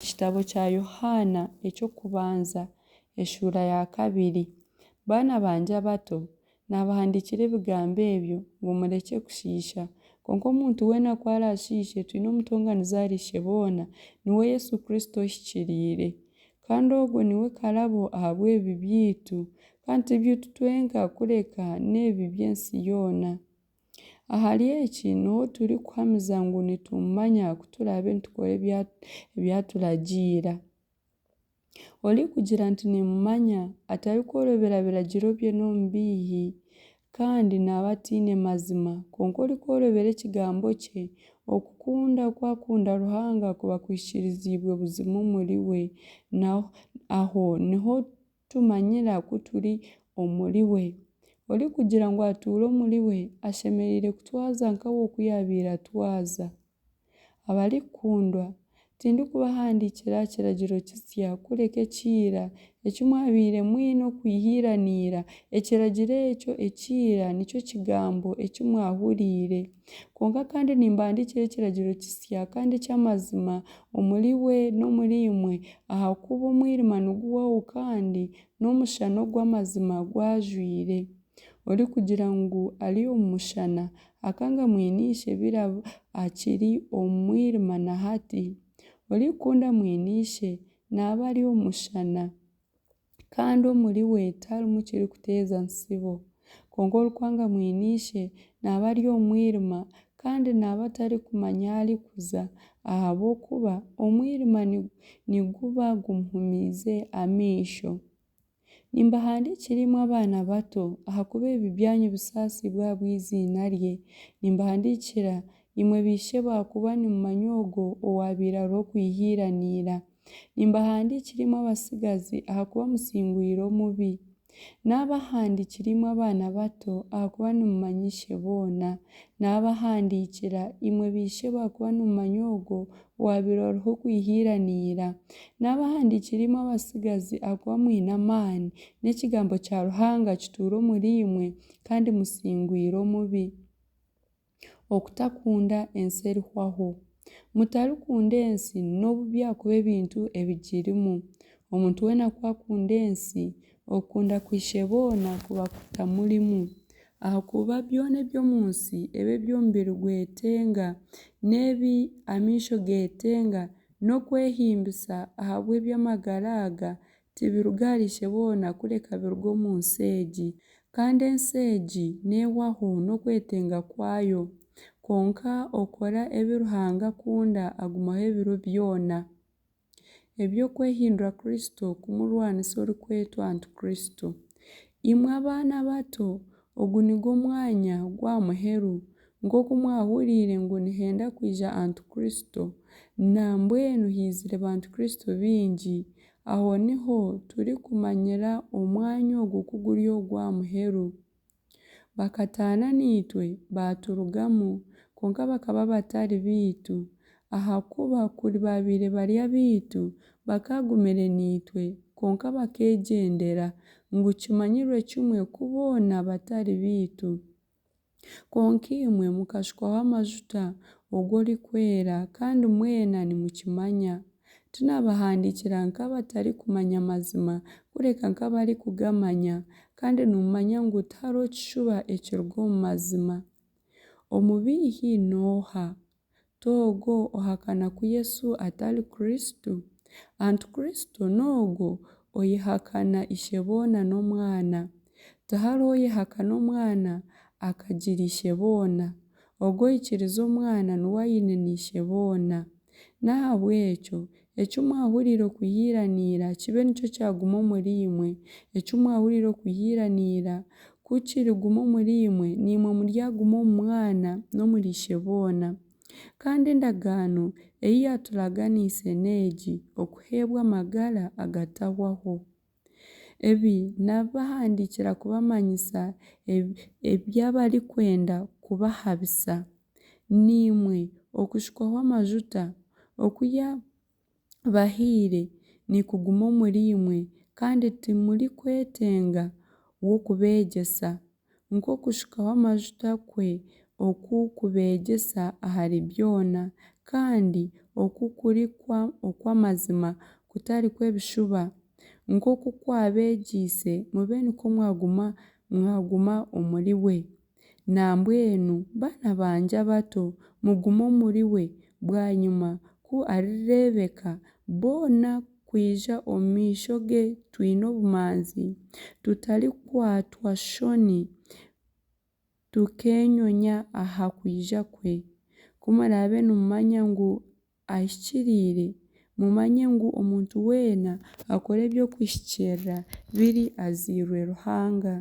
Ekitabo kya Yohaana eky'okubanza eshuura ya kabiri. Baana bangye abato, naabahandiikira ebigambo ebyo, ngu murekye kushiisha. Kwonka omuntu weena ku araashiishe, twine omutonganizi ahari Isheboona, niwe Yesu Kristo ohikiriire. Kandi ogwo niwe karabo ahabw'ebibi byaitu, kandi ti byaitu twenka kureka n'ebibi by'ensi yoona. Ahari eki niho turikuhamiza ngu nitumumanya ku turaabe nitukora ebi aturagiira. Orikugira nti nimmumanya atarikworobera biragiro bye n'omubeihi, kandi naaba ataine mazima. Kwonka orikworobera ekigambo kye, okukunda oku akunda Ruhanga kuba kuhikiiriziibwe buzima omuriwe. Aho niho tumanyira ku turi omuriwe. Orikugira ngu atuura omuriwe, ashemereire kutwaza nkawe oku yaabaire atwaza. Abarikukundwa, tindikubahandiikira kiragiro kisya, kureka ekya ira eki mwabaire mwine okwiha iranaira. Ekiragiro ekyo ekya ira nikyo kigambo eki mwahuriire. Kwonka kandi nimbahandiikira ekiragiro kisya kandi eky'amazima omuriwe n'omuriimwe, ahakuba omwirima niguhwaho kandi n'omushana ogw'amazima gwajwire. Orikugira ngu ari omu mushana, akanga mwene ishe biri akiri omu mwirima na hati. Orikukunda mwene ishe naaba ari omu mushana, kandi omuriwe tiharimu kirikuteeza ntsibo. Kwonka orikwanga mwene ishe naaba ari omu mwirima, kandi naaba atarikumanya ahu arikuza, ahabw'okuba omwirima niguba gumuhumiize amaisho. Nimbahandiikira imwe abaana bato, ahakuba ebibi byanyu bisaasiibwe ahabw'eiziina rye. Nimbahandiikira imwe baishebo ahakuba nimumanya ogwo owaabaire ariho okwiha iranaira. Nimbahandiikira imwe abatsigazi, ahakuba musingwire omubi. Naabahandiikira imwe abaana bato, ahakuba nimumanya Isheboona. Naabahandiikira imwe baishebo, ahakuba nimumanya ogwo owaabaire ariho okwiha iranaira. Naabahandiikira imwe abatsigazi, ahakuba mwine amaani, n'ekigambo kya Ruhanga kituura omuriimwe, kandi musingwire omubi. Okutakunda ensi erihwaho. Mutarikunda ensi n'obu byakuba ebintu ebigirimu. Omuntu weena ku akunda ensi, okukunda kwa Isheboona kuba kutamurimu. Ahakuba byona eby'omu nsi, ebi eby'omubiri gwetenga, n'ebi amaisho geetenga, n'okwehimbisa ahabw'eby'amagara aga, tibiruga ahari Isheboona kureka biruga omu nsi egi. Kandi ensi egi neehwaho n'okwetenga kwayo, kwonka okora ebi Ruhanga akunda agumaho ebiro byona. Eby'okwehindura Kristo kumurwanisa orikwetwa Antikristo. Imwe abaana abato, ogu nigwo mwanya gw'aha muheru. Nk'oku mwahuriire ngu nihenda kwija Antikristo, na mbwenu haizire baantikristo baingi. Aho niho turikumanyira omwanya ogu ku guri ogw'aha muheru. Bakataana naitwe baaturugamu, kwonka bakaba batari baitu, ahakuba kuri baabaire bari abaitu, bakaagumire naitwe, kwonka bakeegyendera, ngu kimanyirwe kimwe ku boona batari baitu. Kwonka imwe mukashukwaho amajuta Ogwo Orikwera, kandi mwena nimukimanya. Tinaabahandiikira nk'abatarikumanya mazima, kureka nk'abarikugamanya, kandi nimumanya ngu tihariho kishuba ekiruga omu mazima. Omubeihi n'oha? T'ogwo ohakana ku Yesu atari Kristo? Antikristo n'ogwo oyehakana Isheboona n'Omwana. Tihariho oyehakana Omwana akagira Isheboona. Ogwo oikiriza Omwana niwe aine na Isheboona. N'ahabw'ekyo eki mwahuriire okwiha iranaira kibe nikyo kyaguma omuriimwe. Eki mwahuriire okwiha iranaira ku kiriguma omuriimwe, naimwe muryaguma omu Mwana n'omuri Isheboona. Kandi endagaano ei yaaturaganiise n'egi, okuheebwa amagara agatahwaho. Ebi naabibahandiikira kubamanyisa eby'abarikwenda kubahabisa. Naimwe okushukwaho amajuta oku yaabahaire nikuguma omuriimwe, kandi timurikwetenga w'okubeegyesa, nk'okushukaho amajuta kwe oku kubeegyesa ahari byona. kandi oku kuri okw'amazima kutari kw'ebishuba, nk'oku kwabeegyeise, mube nikwo mwaguma omuriwe. Na mbwenu, baana bangye abato, mugume omuriwe, bwanyima ku arireebeka, tubone kwija omu maisho ge twine obumanzi, tutarikwatwa nshoni, tukeenyonya aha kwija kwe. Ku muraabe nimumanya ngu ahikiriire, mumanye ngu omuntu weena okora eby'okuhikiirira biri azairwe Ruhanga.